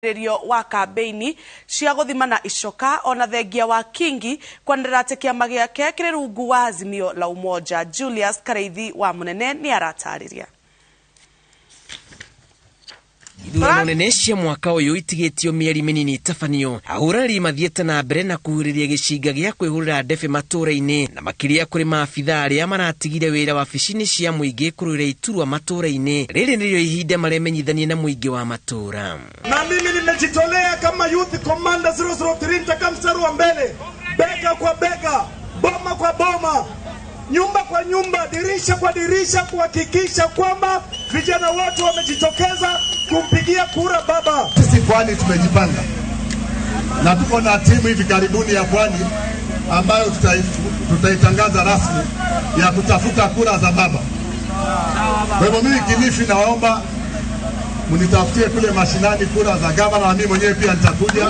Mwambĩrĩrio wa kambĩini cia gũthimana icoka ona thengia wa Kingi kwanĩrĩra atĩ kĩama gĩake kĩrĩ rungu wa Azimio la Umoja. Julius Kareithi wa Mũnene nĩ aratarĩria. Ithurano nene cia mwaka ũyũ itigĩtio mĩeri mĩnini itabanio, ahũranĩri mathiĩte na mbere na kuhĩrĩria gĩcinga gĩa kwĩhũrĩra ndebe matũũra-inĩ, na makĩria kũrĩ maabitha arĩa maratigire wĩra wabici-inĩ cia mũingĩ kũrũĩra iturwa matũũra-inĩ. Rĩrĩ nĩrĩo ihinda maremenyithania na mũingĩ wa matũũra. Na mimi nimejitolea kama Youth Commander 003, nitakaa mstari wa mbele, bega kwa bega, boma kwa boma, nyumba kwa nyumba, dirisha kwa dirisha, kuhakikisha kwamba vijana wote wamejitokeza kumpigia kura baba. Sisi Pwani tumejipanga na tuko na timu hivi karibuni ya Pwani ambayo tutaitangaza rasmi ya kutafuta kura za baba. Kwa hivyo mimi Kilifi nawaomba mnitafutie kule mashinani kura za gavana, na mimi mwenyewe pia nitakuja.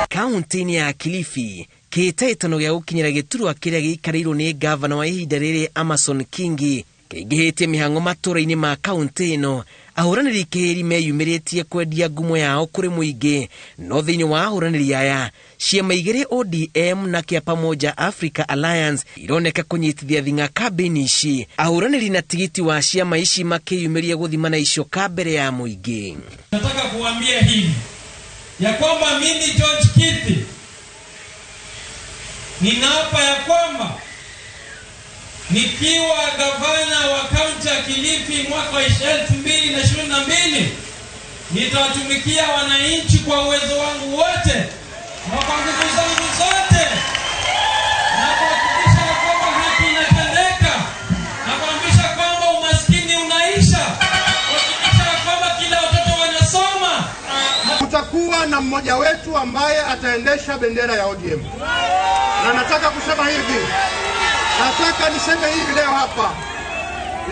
Kaunti-inĩ ya Kilifi, kĩhĩtahĩtano gĩa gũkinyĩra gĩturwa kĩrĩa gĩikarĩirwo nĩ ngavana wa ihinda rĩrĩ Amason Kingi kĩingĩhĩtie mĩhang'o matũũra-inĩ ma kaunti ĩno. Ahũranĩri kĩhĩri meyumĩrĩtie kwendia ngumo yao kũrĩ mũingĩ, no thĩinĩ wa ahũranĩri aya, ciama igĩrĩ, ODM na kĩa Pamoja Africa Alliance, ironeka kũnyitithia thing'a kambĩini ici, ahũranĩri na tigiti wa ciama ici makĩyumĩria gũthimana icoka mbere ya mũingĩ. Nataka kuambia hivi ya kwamba mimi George Kithi ninaapa ya kwamba nikiwa gavana wa kaunti ya Kilifi mwaka wa 2022 nitawatumikia wananchi kwa uwezo wangu wote na kwa nguvu zangu zote na kuhakikisha ya kwamba haki inatendeka na kuhakikisha kwamba umaskini unaisha, kuhakikisha ya kwamba kila watoto wanasoma. Kutakuwa na mmoja wetu ambaye ataendesha bendera ya ODM, na nataka kusema hivi, nataka niseme hivi leo hapa,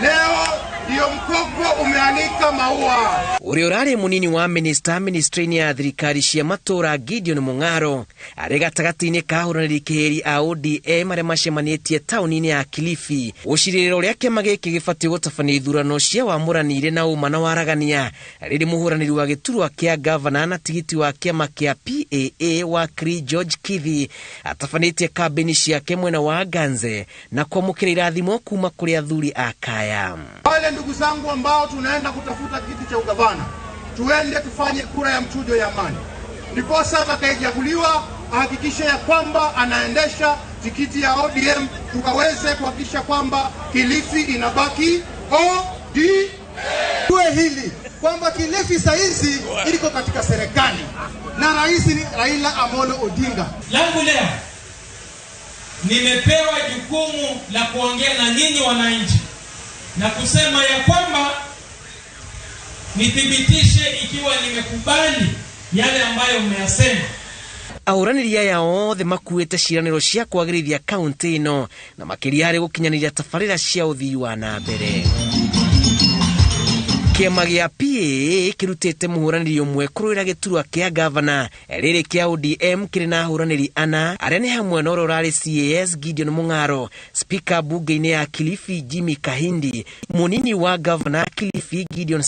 leo ndio mkoko umeanika maua. Ũrĩa ũrarĩ mũnini wa minista ministry-inĩ ya thirikari cia matũũra Gideon Mung'aro arĩ gatagatĩ-inĩ ka ahũranĩri kĩhĩri a ODM arĩa macemanĩtie taũni-inĩ ya Kilifi gũcirĩrĩra ũrĩa kĩama gĩkĩ gĩbatiĩ gũtabania ithurano cia wamũrani irĩ na ũma na waragania. Rĩrĩ mũhũranĩri wa gĩturwa kĩa gavana na tigiti wa kĩama kĩa PAA wa Kri George Kithi atabanĩtie kambĩini ciake mwena wa Ganze na kwamũkĩra irathimo kuma kũrĩ athuri a kaya. Wale ndugu zangu ambao tunaenda kutafuta kiti cha ugavana, tuende tufanye kura ya mchujo ya amani, ndiposa atakayechaguliwa ahakikishe ya kwamba anaendesha tikiti ya ODM, tukaweze kuhakikisha kwamba Kilifi inabaki ODM. Tuwe hili kwamba Kilifi saizi iko katika serikali na rais ni Raila Amolo Odinga. Langu leo nimepewa jukumu la kuongea na nyinyi wananchi na kusema ya kwamba nithibitishe ikiwa nimekubali yale ambayo mmeyasema. Ahũranĩri aya othe makuĩte ciĩranĩro cia kwagĩrithia kaunti ĩno na makĩria harĩ gũkinyanĩria tabarĩra cia ũthii wa na mbere. Kĩama gĩa PAA kĩrutĩte mũhũranĩri ũmwe kũrũĩra gĩturwa kĩa gavana. Rĩrĩ kĩa ODM kĩrĩ na ahũranĩri ana arĩa nĩ hamwe na ũrĩa ũrarĩ CAS Gideon Mung'aro, spika bunge-inĩ ya Kilifi Jimmy Kahindi, mũnini wa gavana Kilifi Gideon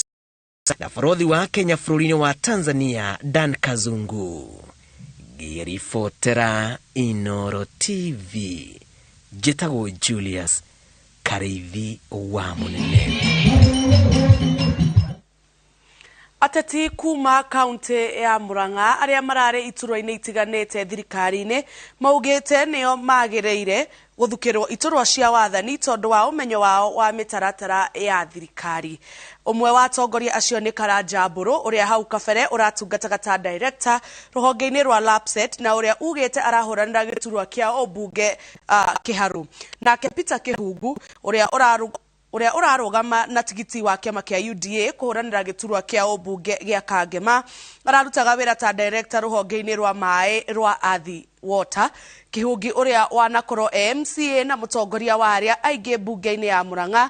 na barothi wa Kenya bũrũri-inĩ wa Tanzania Dan Kazungu. Ngĩribotera Inoro TV, njĩtagwo Julius Kareithi wa Mũnene. Ateti kuma kaunti ya Murang'a arĩa mararĩ iturwa-inĩ itiganĩte thirikari-inĩ maugĩte nĩo magĩrĩire gũthukĩrwo iturwa cia wathani tondũ wa ũmenyo wao wa mĩtaratara ya thirikari. Ũmwe wa atongoria acio nĩ Karanja Mbũrũ, ũrĩa hau kabere ũratungataga ta director rũhonge-inĩ rwa LAPSSET na ũrĩa ugĩte arahũranĩra gĩturwa kĩa ũmbunge Kĩharũ. Nake Peter Kĩhungu, ũrĩa ũrarũgama na tigiti wa kĩama kĩa UDA kũhũranĩra gĩturwa kĩa ũmbunge gĩa Kangema, ararutaga wĩra ta director rũhonge-inĩ rwa maĩ rwa Athi Water. Kĩhungi, ũrĩa wanakorwo MCA na mũtongoria wa arĩa aingĩ mbunge-inĩ ya Murang'a.